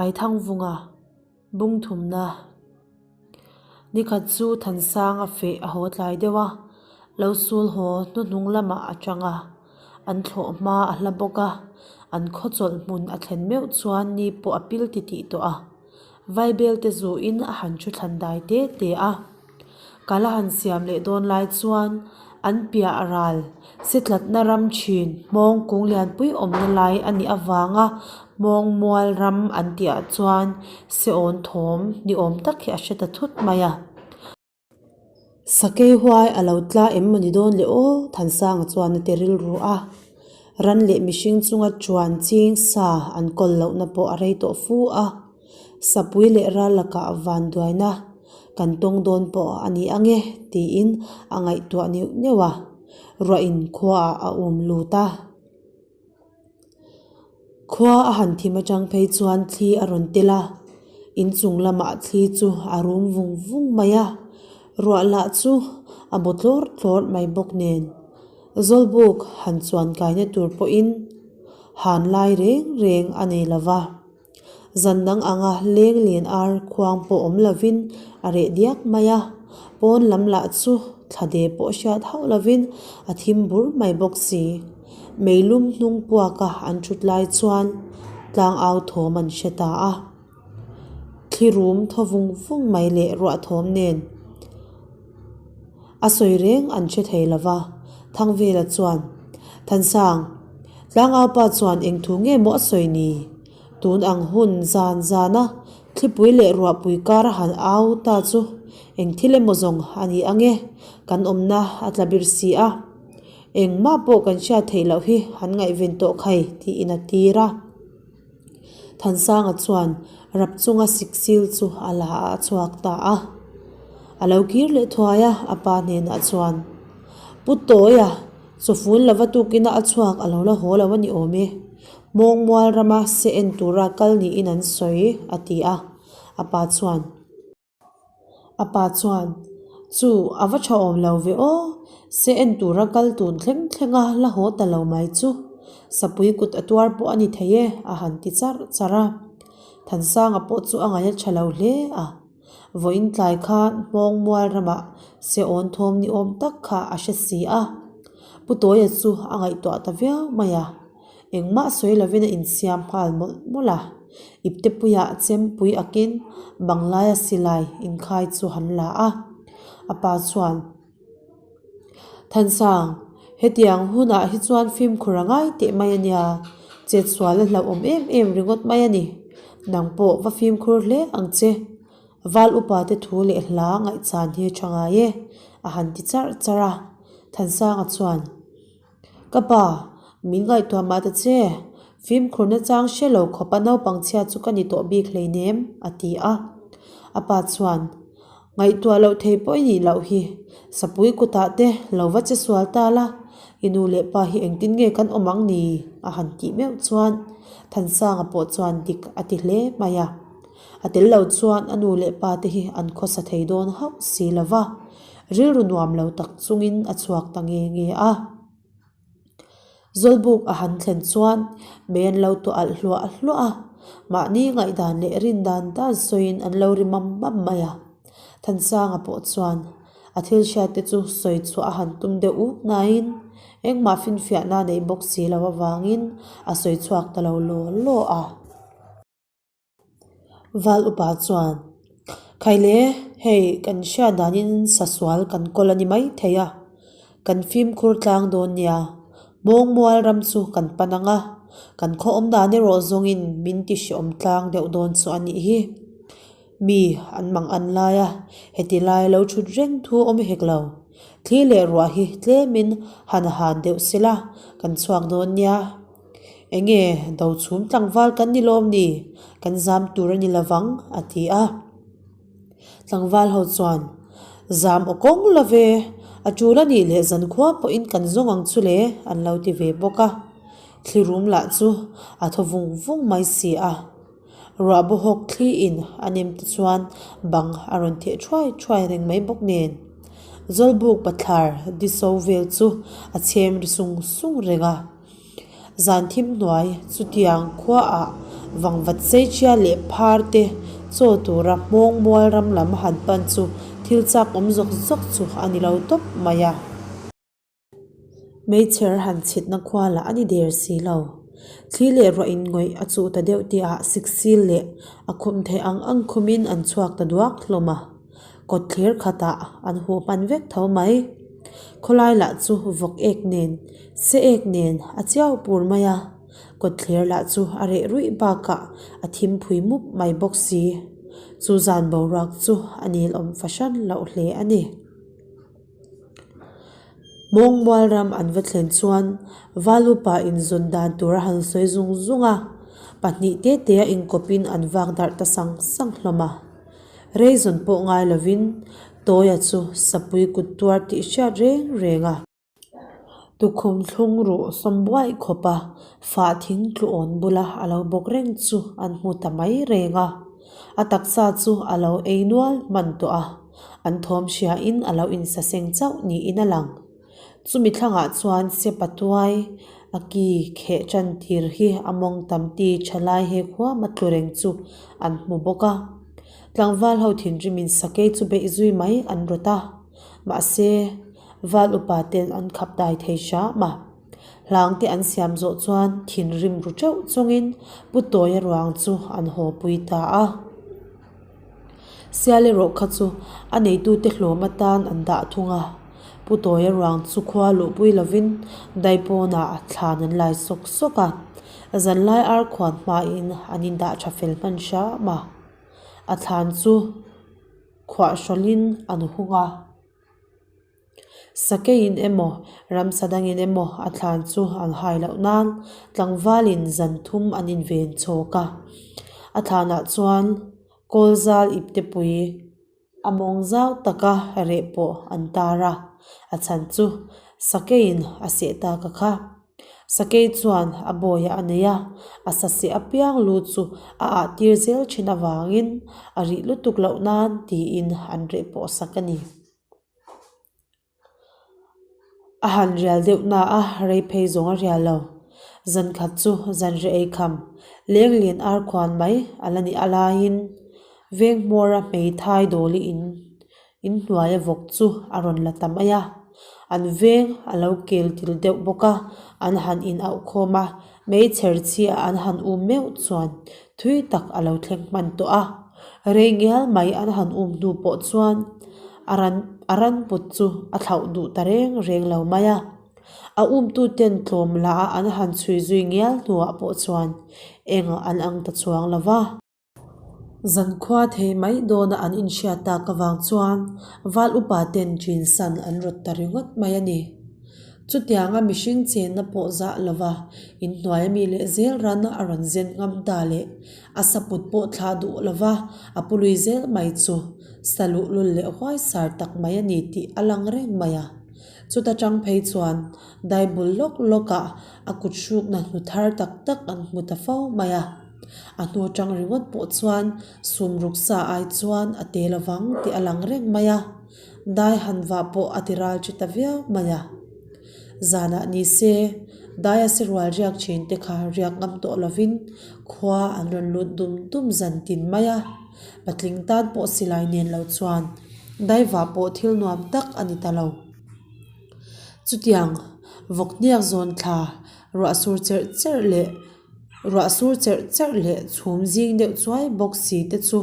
Aithangvunga bung thumna Nikhat chu Thansang a feh a haw tlai deuh a, lo sul haw hnuhnung lamah a tang a, an thlawh hma a hla bawk a, an khaw chawlh hmun a thlen meuh chuan ni pawh a pil titih tawh a. Vaibel te zuin a han thu thlan dai te te a. Kal a han siam leh dawn lai chuan an piah ral si tlatna ram thin hmawng kung lianpui awmna lai a nih avanga hmawng mual ram an tihah chuan seawn thawm ni awm tak hi a hre ta thut mai a. Sakei huai a lo tla em maw ni dawn le aw? Thansanga chuan a ti rilru a. Ran leh mihring chunga chuan ching sa an kawl lohna pawh a rei tawh fu a. Sapui leh ral lakah vanduaina kan tawng dawn pawh a ni ang e tiin a ngaihtuah neuh neuh a. Ruahin khuaah a um lut a. Khua a han thim atang phei chuan thli a rawn tel a, inchung lamah thli chu a rum vung vung mai a, ruah lah chu a baw tlawr tlawr mai bawk nen. Zawlbuk han chuan kaina tur pawhin han lai reng reng a nei lo va, zan dang anga leng len ar khuang pawh awm lovin a reh diak mai a, pawn lam lah chu thla de pawh hriat hauh lovin a thim bur mai bawk si. Meilum hnung puaka an thut lai chuan tlangau thawm an hre ta a, thli rum thaw vung vung mai leh ruah thawm nen a sawi reng an hre thei lo va, Thangvela chuan, Thansang, tlangau pa chuan eng thu nge maw a sawi ni? Tun ang hun zan zana thlipui leh ruahpui kar a han au ta chu eng thil emaw zawng a ni ang e, kan awmna a tla bir si a. Engmah pawh kan hriat theih loh hi han ngaihven tawh khai tiin a tir a. Thansanga chuan rap chunga siksil chu a la a a chhuak ta a. A lo kir leh thuai a, a pa hnenah chuan, Pu Tawia, chawfun lova tukina a chhuak a lo la haw lo a ni awm e. Hmawngmual rama se en tura kal niin an sawi, a ti a. A pa chuan. A pa chuan, Chu, a va tha awm lo ve aw, se en tura kal tun thleng thleng a la haw ta lo mai chu. Sapui kut a tuar pawh a ni thei e, a han ti charh charh a. Thansanga pawh chu a ngaih a tha lo hle a. Vawiin tlai khan Hmawngmual ramah se awn thawm ni awm tak kha a hre si a. Pu Tawia chu a ngaihtuah ta viau mai a. Engmah sawi lovin a insiam nghal mawlh mawlh a, iptepuiah chempui akin banglaia silai inkhai chu han la a. A pa chuan, Thansang, hetiang hunah hi chuan fimkhur a ngai teh mai a nia, chetsual a hlauhawm em em ringawt mai a ni. Nang pawh va fimkhur hle ang che. Val upa te thu leh hla ngaihchan hi a tha ngai e, a han ti charh charh a. Thansanga chuan. Ka pa, min ngaihtuah mah ta che, fimkhurna chang hre lo khawpa naupang chhia chu ka ni tawh bik hleinem, a ti a. A pa chuan, Ngaihtuah loh thei pawh i nih loh hi, sapui kutah te lo va che sual ta la, i nu leh pa hi engtin nge kan awm ang ni? a han tih meuh chuan Thansanga pawh chuan dik a ti hle mai a. A tel lo chuan a nu leh pa te hi an khawsa thei dawn hauh si lo va. Rilru nuam lo tak chungin a chhuak ta nge nge a. Zawlbuk a han thlen chuan mei an lo tuah alh hluah hluah a, mahni ngaihdan leh rin dan dan sawiin an lo ri mam mam mai a. Thansanga pawh chuan a thil hriat te chu sawi chhuah a han tum deuh uk nain engmah finfiahna a neih bawk si lo avangin a sawi chhuak ta lo law law a. Val upa chuan, Khaile, hei kan hriat danin sasual kan kawl a ni mai thei a, kan fimkhur tlang dawn nia, Hmawngmual ram chu kan pan ang a, kan khaw awm dan erawh zawngin min ti hreawm tlang deuh dawn chu a nih hi. Mi an mang an lai a, heti lai lo thut reng thu awm hek lo. Thli leh ruah hi tlemin han han deuh sela kan chhuak dawn nia. Enge do chhum tlangval kan ni lawm ni? Kan zam tur a ni lovang, a ti a. Tlangval ho chuan, Zam aw kawng lo ve, a tul a nih leh zankhua pawhin kan zawng ang chu le, an lo ti ve bawk a. Thli rum lah chu a thaw vung vung mai si a. Ruah bawhawk thli in a nem te chuan bang a rawn theh thuai thuai reng mai bawk nen. Zawlbuk bathlar diso vel chu a chhem ri sung sung reng a. Zan thim hnuai chutiang khuaah Vangvat seichhia leh phar te chaw tura hmawng mual ram lam han pan chu thil chak awm zawk zawk chu a ni lo tawp mai a. Meichher han chhitna khua lah a ni der si lo. Thli leh ruah in ngawih a chuh ta deuh tihah siksil leh a khum theih ang ang khumin an chhuak ta duak hlawm a. Kawtthler khatah an huh hman vek tho mai. Khawlai lah chu vawk ek nen, se ek nen a chiau pur mai a. Kawtthler lah chu a reh ruih bakah a thim phui mup mai bawk si. Chu zan boruak chu a nilawm fahran loh hle a ni. Mawngmual ram an va thlen chuan Valupa inzawn dan tur a han sawi zung zung a, pahnih te te a inkawpin an vak darh ta sang sang hlawm a. Rei zawn pawh ngai lovin Tawia chu sapui kut tuar tih hriat reng reng a. Tukhum thlung ruh sawm buaih khawpa fah thing tluawn bula a lo bawk reng chu an hmu ta mai reng a. A taksa chu a lo ei nual hman tawh a, an thawm hriain a lo insaseng chauh niin a lang. Chumi thlangah chuan Sepa tuai a ki kheh tan tir hi a mawng tam ti tha lai he khuam a tlu reng chu an hmu bawk a. Tlangval ho thinrimin sakei chu beih zui mai an rawt a, mahse val upa ten an khap dai thei hram a. Hlang te an siam zawh chuan thinrim ru teuh chungin Pu Tawia ruang chu an haw pui ta a. Sial erawh kha chu a neitute hlawm atan an dah thung a. Pu Tawia ruang chu khua luhpui lovin daipawnah thlan an lai sawk sawk a. Zanlai ar khuan hmain an indah tha fel hman hram a. A thlan chu khuahhrawlhin an hung a. Sakeiin emaw, ramsa dangin emaw a thlan chu an hai loh nan tlangvalin zan thum an inven chhawk a. A thlanah chuan kawlzal iptepui a mawng zau taka reh pawh an tar a, a chhan chu sakeiin a seh tak a kha. Sakei chuan a bawiah a nei a, a saseh apiang lu chu a ah tir zel thin avangin a rih lutuk loh nan tiin an reh pawh sak a ni. A han rial deuh na a, rei phei zawng a rial lo. Zan khat chu zan reh ei kham, leng lian ar khuan mai a la nih a laiin veng hmawra hmeithai dawli in inhnuaia vawk chu a rawn la ta mai a. An veng a lo kel til deuh bawk a, an han in auh khawm a, Meichher chhia an han um meuh chuan thui tak a lo thleng hman tawh a, rei ngial mai an han um hnu pawh chuan a ran a ran put chu a thlauh duh ta reng reng lo mai a. A umtuten tlawm la a an han chhui zui ngial hnuah pawh chuan eng an ang ta chuang lo va. Zankhua thei mai dawna an inhriat tak avang chuan val upa ten ṭin san an rawt ta ringawt mai a ni. Chutianga mihring chenna pawh zah lova inhnuai ami leh zel rana a rawn zen ngam ta leh a saput pawh thlah duh lova a pu lui zel mai chu sa luhlul leh huaisar tak mai a ni tih a lang reng mai a. Chuta tang phei chuan daibul lawk lawkah a kut hrukna hnu thar tak tak an hmu ta fo mai a. A hnu atang ringawt pawh chuan sum ruk sa ai chuan a te lovang tih a lang reng mai a, dai han vah pawh a ti ral chi ta viau mai a. Zanah ni se, daia se rual riak thin te kha riak ngam tawh lovin khua an rawn lut dum dum zan tin mai a, patling tan pawh silai nen lo chuan dai vah pawh thil nuam tak a ni ta lo. Chutiang vawk hniak zawn thla ruah sur cherh cherh leh Ruah sur cherh cherh leh chhum zing deuh chuai bawk si te chu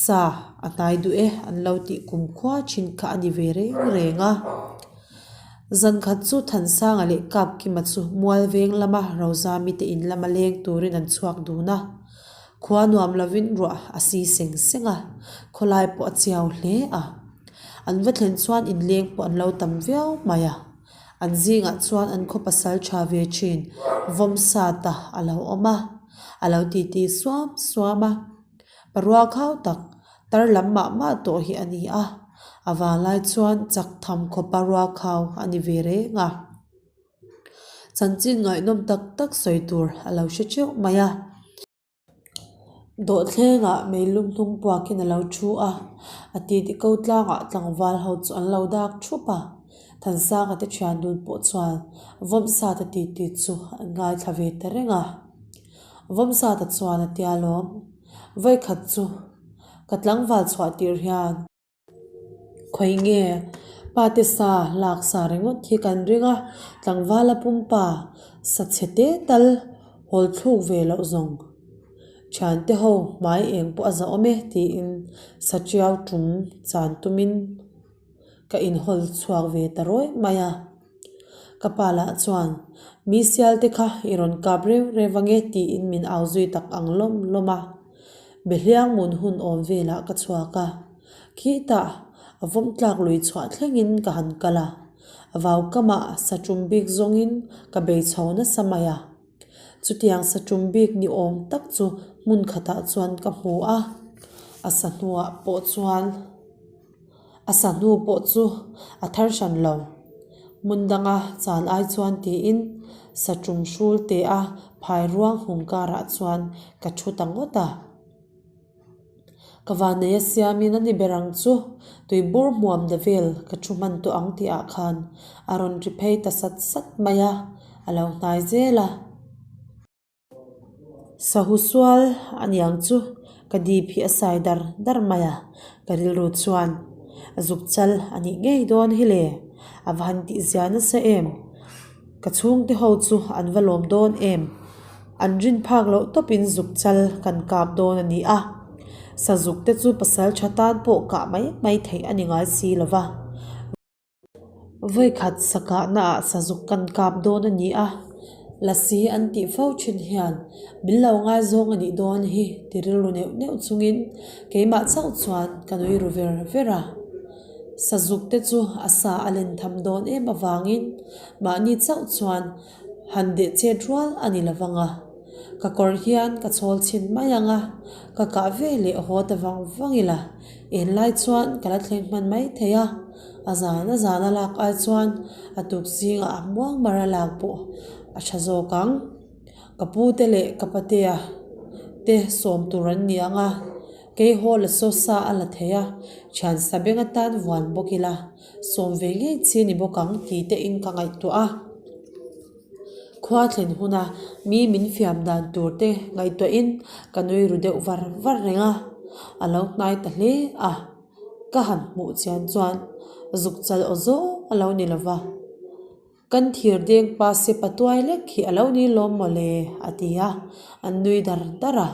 sa a hnai duh e an lo tih kum khua thin kha a ni ve reng reng a. Zan khat chu Thansanga leh Kapkima chu mual veng lama Rozami te in lama leng turin an chhuak dun a. Khua nuam lovin ruah a si seng seng a, khawlai pawh a chiau hle a. An va thlen chuan inleng pawh an lo tam viau mai a. An zingah chuan an khaw pasal tha ve thin Vawmsata a lo awm a, a lo titi suam suam a. Parua khau tak tar lam mah mah tawh hi a ni a, a vanglai chuan chak tham khawpa rua khau a ni ve reng a. Chanchin ngaihnawm tak tak sawi tur a lo hre teuh mai a. Dawhthlengah meilum hnung puakin a lo thu a, a titi ko tlangah tlangval ho chu an lo dak thup a. Thansanga te thian dun pawh chuan Vawmsata titi chu an ngaithla ve ta reng a. Vawmsata chuan a tia lawm. Vawikhat chu ka tlangval chhuah tir hian. Khawi nge pate sa lak sa ringawt hi kan ring a, tlangvala pumpa sa chhe te tal hawl thluk ve loh zawng. Thiante ho hmai eng pawh a za awm e tiin sa tiau tum chan tumin ka inhawl chhuak ve ta rawih mai a. Ka pa lah chuan, Mi sial te kha i rawn kap reu reu ange tiin min au zui tak ang lawm lawm a. Behliang mun hun awm velah ka chhuak a, khitah a vawm tlak lui chhuah thlengin ka han kal a, vau kamah sa tum bik zawngin ka bei chho nasa mai a. Chutiang sa tum bik ni awm tak chu hmun khatah chuan ka hmu a, a sa hnuah pawh chuan. A sahnu pawh chu a thar hran lo. Hmun danga chan ai chuan tiin saṭum hrul te a phai ruang hung karah chuan ka thu ta ngawt a. Ka vannei a siamin a ni ber ang chu tuibur hmuam da vel ka thu hman tawh ang tih ah khan a rawn ri phei ta sat sat mai a, a lo hnai zel a. Sahu sual a niang chu ka dip hi a sai dar dar mai a, ka rilru chuan a zuk chal a nih ngei dawn hi le, a va han tih zia nasa em, ka chhungte ho chu an va lawm dawn em, an rin phak loh tawpin zuk chal kan kap dawn a ni a, sazuk te chu pasal tha tan pawh kah mai mai theih a ni ngai si lo va. Vawikhat sakahnaah sazuk kan kap dawn a ni a, lasi an tih fo thin hian min lo ngaizawng a nih dawn hi ti rilru neuh neuh chungin keimah chauh chuan ka nui ru ver ver a. Sazuk te chu a sa a len tham dawn em avangin mahni chauh chuan han deh chet rual a ni lovang a, ka kawr hian ka chhawl chhin mai ang a, ka kah ve leh haw ta vang vang ila. Enlai chuan ka la thleng hman mai thei a, a zan a zan a lak ai chuan a tuk zingah a muang mar a lak pawh a tha zawk ang. Ka pu te leh ka patea te sawm tur an ni ang a, kei haw la saw sa a la thei a, thian sa beng atan vuan bawk ila sawm ve ngei chi ni bawk ang tih te in ka ngaihtuah a. Khua thlen huna mi min fiam dan tur te ngaihtuahin ka nui ru deuh var var reng a, a lo hnai ta hle a, ka han hmuh chian chuan zuk chal aw zawng a lo ni lo va, kan thir deng pa se patuai lek hi a lo ni lawm mawle a ti a, an nui dar dar a,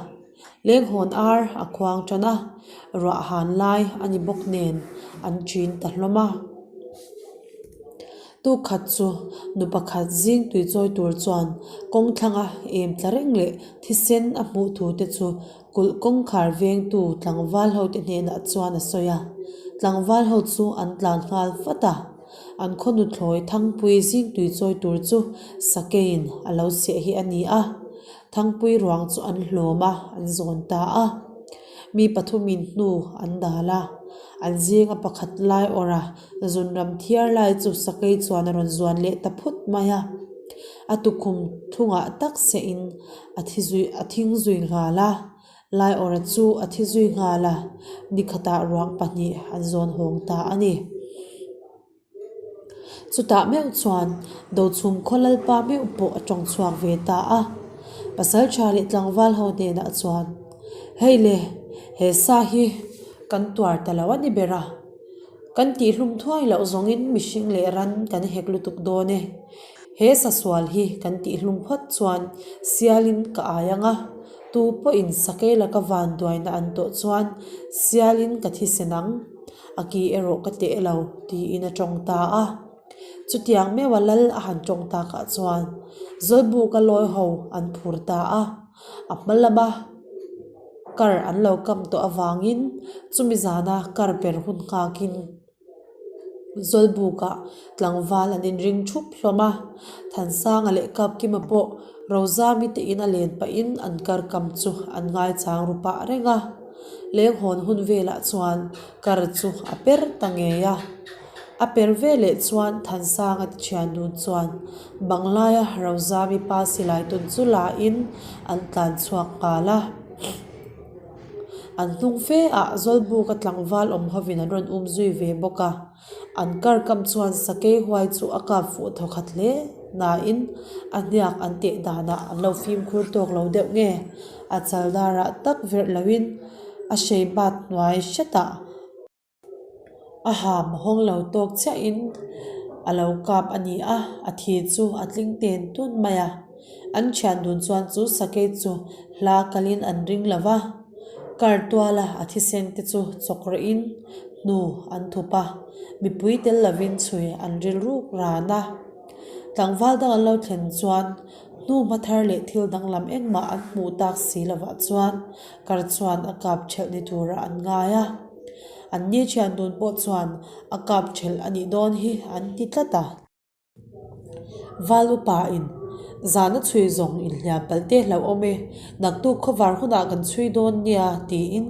lenghawn ar a khuang tan a, ruah han lai a ni bawk nen an ṭin ta hlawm a. Tukhat chu nu pakhat zing tui chawi tur chuan kawng thlanga em tla reng leh thisen a hmuh thu te chu kulh kawngkhar vengtu tlangval ho te hnenah chuan a sawi a. Tlangval ho chu an tlan nghal vat a, an khaw nuthlawi Thangpui zing tui chawi tur chu sakeiin a lo seh hi a ni a. Thangpui ruang chu an hlawm a, an zawn ta a. Mi pathumin hnu an dal a, an zinga pakhat lai awrh a, Zunram thiar lai chu sakei chuan a rawn zuan leh ta phut mai a, a tukhum thungah tak sehin a thi zui a thing zui nghal a, Laiawrha chu a thi zui nghal a, nikhatah ruang pahnih an zawn hawng ta a ni. Chutah meuh chuan Dochhum khaw lalpa meuh pawh a tawng chhuak ve ta a, Pasaltha leh tlangval ho hnenah chuan, Hei le, he sa hi kan tuar ta lo a ni ber a. Kan tihhlum thuai loh zawngin mihring leh ran kan hek lutuk dawn e. He sasual hi kan tihhlum phawt chuan sialin ka ai ang a, tu pawhin sakei laka vanduaina an tawh chuan sialin ka thisen ang, a ki erawh ka teh lo, tiin a tawng ta a. Chutiang meuha lal a han tawng takah chuan Zawlbuka lawi ho an phur ta a, a hma lama kar an lo kam tawh avangin chumi zana kar per hun nghakin Zawlbukah tlangval an inring thup hlawm a, Thansanga leh Kapkima pawh Rozami te in a len pahin an kar kam chu an ngaichang ru pah reng a, lenghawn hun velah chuan kar chu a per ta ngei a. A per veleh chuan Thansanga ti thian dun chuan Banglaia Rozami pa silai tawn chu la in an tlan chhuak nghal a. An hnung fe ah Zawlbuka tlangval awm hovin an rawn um zui ve bawk a. An kar kam chuan sakei huai chu a kap fuh thaw khat hle. Nain a hniak an teh danah an lo fimkhur tawk lo deuh nge? A chal darah tak verh loin a hrei bat hnuai hretah a ham hawng lo tawk chiahin a lo kap a ni a, a thi chu a tling ten tun mai a. An thian dun chuan chu sakei chu hla kalin an ring lo va, kar tuala a thisen te chu chawk rawhin hnu an thup a, mipui tel lovin chhui an rilruk ran a. Tlangval dang an lo thlen chuan hnu hma thar leh thil danglam engmah an hmuh tak si lovah chuan kar chuan a kap thelh ni turah an ngai a. An ni thian dun pawh chuan a kap thelh a nih dawn hi an ti tlat a. Val upa in zan a chhui zawng inhliam palh te hlauh awm e, naktuk khawvar hunah kan chhui dawn nia tiin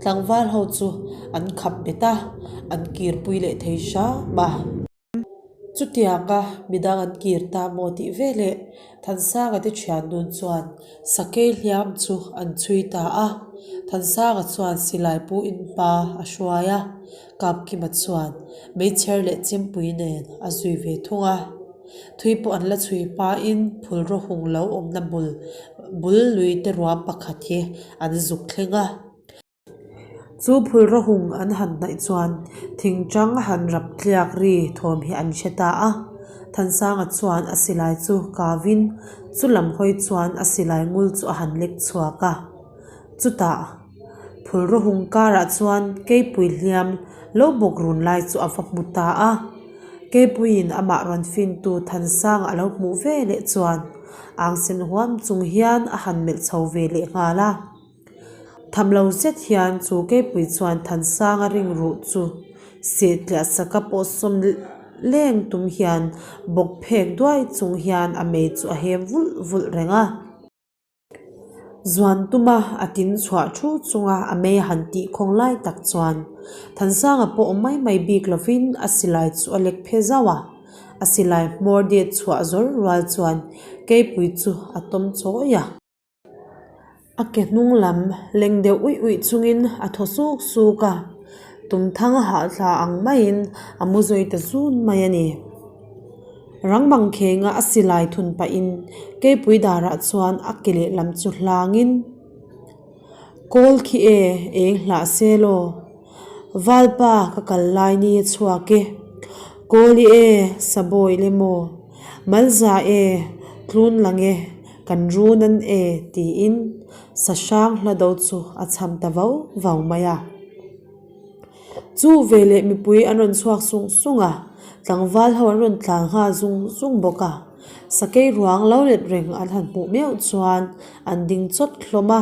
tlangval ho chu an khap bet a, an kirpui leh thei hram a. Chutianga midang an kir ta maw tih veleh Thansanga te thian nun chuan sakei hliam chu an chhui ta a, Thansanga chuan silai pu in hma a hruai a, Kapkima chuan meichher leh chempui nen a zui ve thung a. Thui pawh an la chhui hmain phulraw hung lo awmna bul bul lui te ruam pakhat hi an zuk thleng a. Chu phulraw hung an han hnaih chuan thingtang a han rap tliak ri thawm hi an hre ta a. Thansanga chuan a silai chu kavin chu lam hawi chuan a silai ngul chu a han lek chhuak a. Chutah phulraw hung karah chuan keipui hliam lo bawk run lai chu a va hmu ta a. Keipuiin amah rawn fintu Thansanga a lo hmuh ve leh chuan angsen huam chung hian a han melh chho ve leh nghal a. Tham lo zet hian chu keipui chuan Thansanga ring ruh chu seh tliah saka pawh sawm leng tum hian bawk phek duai chung hian a mei chu a hem vulh vulh reng a. Zuan tuma a tin chhuah thu chunga a mei a han tih khawng lai tak chuan Thansanga pawh awm mai mai bik lovin a silai chu a lek phe zauh a, a silai hmawr det chhuah zawr rual chuan keipui chu a tawm chawi a. A ke hnung lam leng deuh uih uih chungin a thaw suk suk a, tumthang a hahthla ang maiin a mu zui ta zun mai a ni. Rang bang khenga a silai thun pahin keipui darah chuan a ke lehlam chu hlangin, Kawl khi e, eng hlah se law? Valpa ka kal lai ni a chhuak e. Kawl i e, sa bawi le maw? Malza e, tlun lang e, kan run an e tiin sa hrang hla do chu a cham ta vau vau mai a. Chu veleh mipui an rawn chhuak sung sung a, tlangval ho an rawn tlan nghal zung zung bawk a. Sakei ruang lo let reng an han hmuh meuh chuan an ding chawt hlawm a.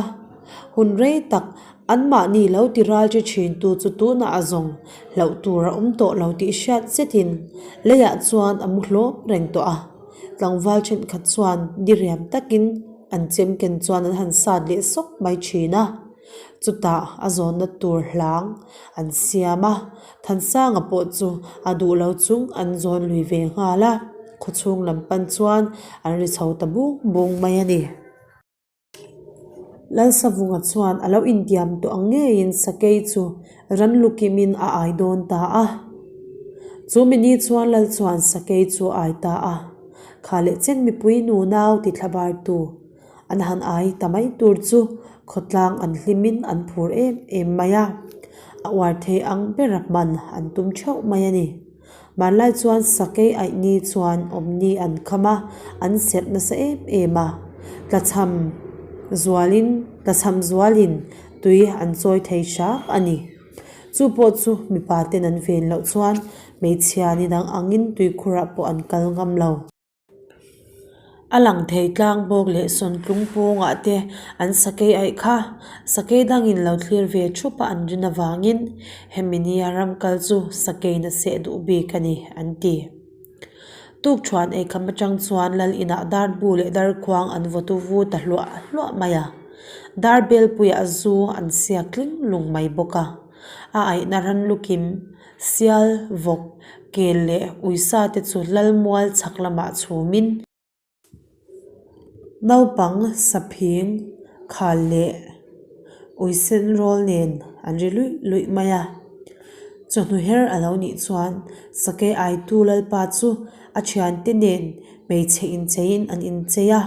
Hun rei tak anmahni lo ti ral che thintu chu tunah a zawng hlauh tur a awm tawh lo tih hriat zetin leiah chuan a mu hlawm reng tawh a. Tlangval thenkhat chuan diriam takin an chem ken chuan an han sat leh sawk mai thin a. Chutah a zawnna tur hlang an siam a, Thansanga pawh chu a duh lo chung an zawn lui ve nghal a, khawchhung lam pan chuan an ri chho ta bung bung mai a ni. Lalsavunga chuan a lo intiam tawh ang ngeiin sakei chu ran lu kimin a ai dawn ta a. Chu mini chuan Lal chuan sakei chu a ai ta a, kha leh chen mipui nu nau ti thlabartu an han ai ta mai tur chu khawtlang an hlimin an phur em em mai a, a uar thei ang bera hman an tum theuh mai a ni. Hmanlai chuan sakei aih ni chuan awmni an kham a, an serh nasa em em a. Tlachham zualin tlachham zualin tui an chawi thei hram a ni. Chu pawh chu mipa ten an ven loh chuan hmeichhia ni dang angin tuikhurah pawh an kal ngam lo. A lang thei tlang bawk leh sawntlung pawngah te an sakei aih kha. Sakei dangin lo thlir ve thup a an rin avangin hemi nia ram kal chu sakei na seh duh bik a ni an ti. Tukthuan eikham atang chuan lal inah dar bu leh darkhuang an vawtu vu ta hluah hluah mai a. Dar belpuiah zu an siak tling lung mai bawk a. A aihna ran lukim Sial, vawk, kel leh uisa te chu lalmual chhak lamah chhumin naupang saphing khal leh uisen rawl nen an ri luih luih mai a. Chawhnu her a lo nih chuan sakei aitu lalpa chu a thiante nen. Hmeichhe incheiin an inchei a,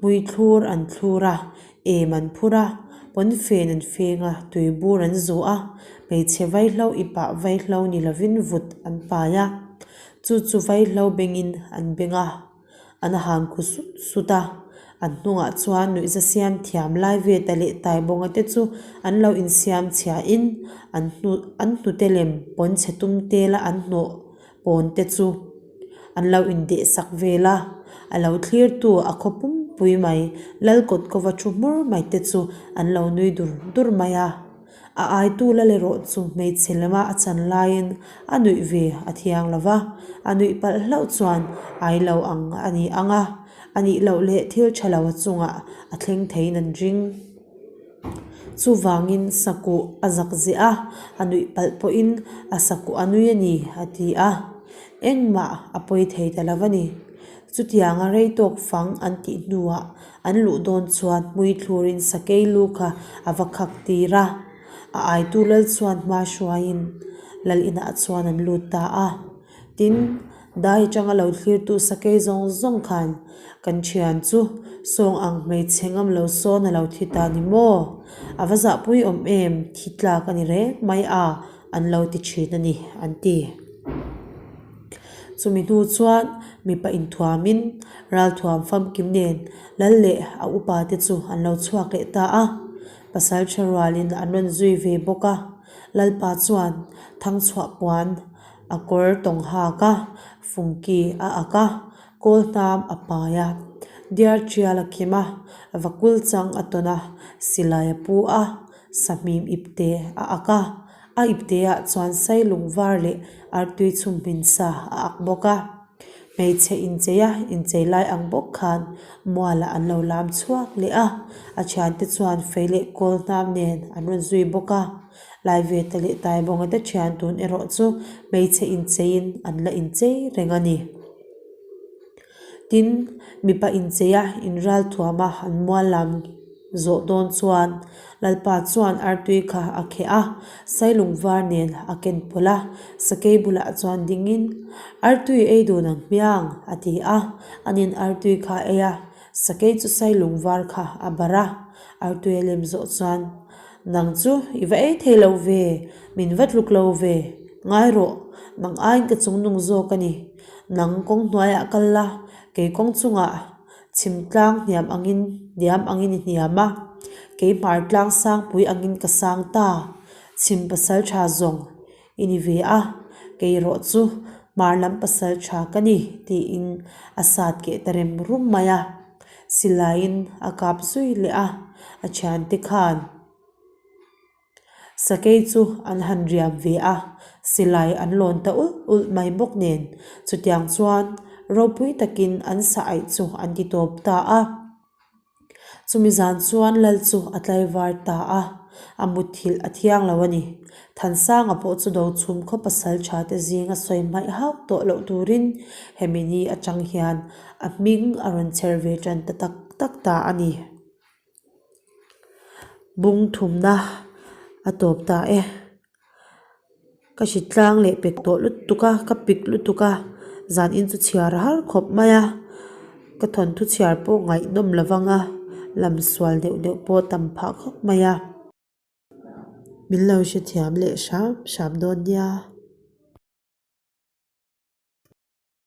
hmui thlur an thlur a, em an phur a, pawnfen an feng a, tuibur an zuh a, hmeichhe vaihlo ipah vaihlo ni lovin vut an pai a, chu chu vaihlo bengin an beng a. An han khu sut sut a, an hnungah chuan nuihza siam thiam lai ve ta leh Taibawnga te chu an lo insiam chhiahin an hnu an hnute lem pawn chhe tum tela an hnawh pawn te chu an lo indeh sak vel a, a lo thlirtu a khaw pumpui mai lal kawt kawva thu hmur mai te chu an lo nui dur dur mai a. A aitu lal erawh chu hmeichhe lema a chan laiin a nuih ve a thiang lo va, a nuih palh hlauh chuan ai lo ang a ni ang a, a nih loh leh thil tha lo a chungah a thleng theiin an ring. Chuvangin sakuh a zak ziah a, a nuih palh pawhin a sakuh a nui a ni a ti a, engmah a pawi thei ta lo a ni. Chutianga rei tawk fang an tih hnuah An luh dawn chuan hmui thlurin sakei lu kha a va khak tir a, a aitu lal chuan hma hruaiin lal inah chuan an lut ta a. Tin, dai atanga lo thlirtu sakei zawng zawng khan kan thian chu sawng ang hmeichhe ngam lo sawn a lo thi ta ni maw? A va zahpui awm em, thi tlak a ni reng mai a, an lo ti thin a ni, an ti. Chumi hnu chuan mipa inthuamin ralthuam famkim nen lal leh a upa te chu an lo chhuak leh ta a, pasal tha rualin an rawn zui ve bawk a, lalpa chuan thangchhuah puan a kawr tawng hak a, fungki a ak a, kawl hnam a pai a, diar tial a khim a, vakul chang a tawn a, silai a pu a, sahmim ipte a ak a. A ipteah chuan sailung var leh artui chhum hmin sa a ak bawk a. Hmeichhe inchei a inchei lai ang bawk khan mualah an lo lam chhuak leh a, a thiante chuan fei leh kawl hnam nen an rawn zui bawk a. Laiveta leh Taibawnga te thian tun erawh chu hmeichhe incheiin an la inchei reng a ni. Tin, mipa incheia inralthuama an mual lam zawh dawn chuan Lalpa chuan artui kha a kheh a, sailung var nen a ken pawlh a, sakei bulah chuan dingin, Artui ei dun ang hmiang, a ti a. Anin artui kha a ei a, sakei chu sailung var kha a barh a. Artui a lem zawh chuan, Nang chu i va ei thei lo ve, min va tluk lo ve, ngai rawh, nang aiin ka chungnung zawk a ni. Nang kawng hnuaiah kal la, kei kawng chungah chhim tlang hniam angin hniam angin i hniam a, kei hmar tlang sangpui angin ka sang ta, chhim pasal tha zawng i ni ve a, kei erawh chu hmar lam pasal tha ka ni tiin a sat keh ta rem rum mai a, silaiin a kap zui leh a, a thiante khan. Sakei chu an han riam ve a, silai an lawn ta ulh ulh mai bawk nen chutiang chuan ropui takin an sa aih chu an ti tawp ta a. Chumi zan chuan lal chu a tlaivar ta a, a muthilh a thiang lo a ni. Thansanga pawh chu dochhum khaw pasal tha te zinga sawi hmaih hauh tawh loh turin hemi ni atang hian a hming a rawn chher ve tan ta tak tak ta a ni. Bung thumna a tawp ta e. Ka hri tlang leh pek tawh lutuk a, ka pik lutuk a, zan in chu chhiar a har khawp mai a, ka thawnthu chhiar pawh ngaihnawm lo vang a, lam sual deuh deuh pawh a tam phah khawp mai a. Min lo hrethiam leh hram hram dawn nia.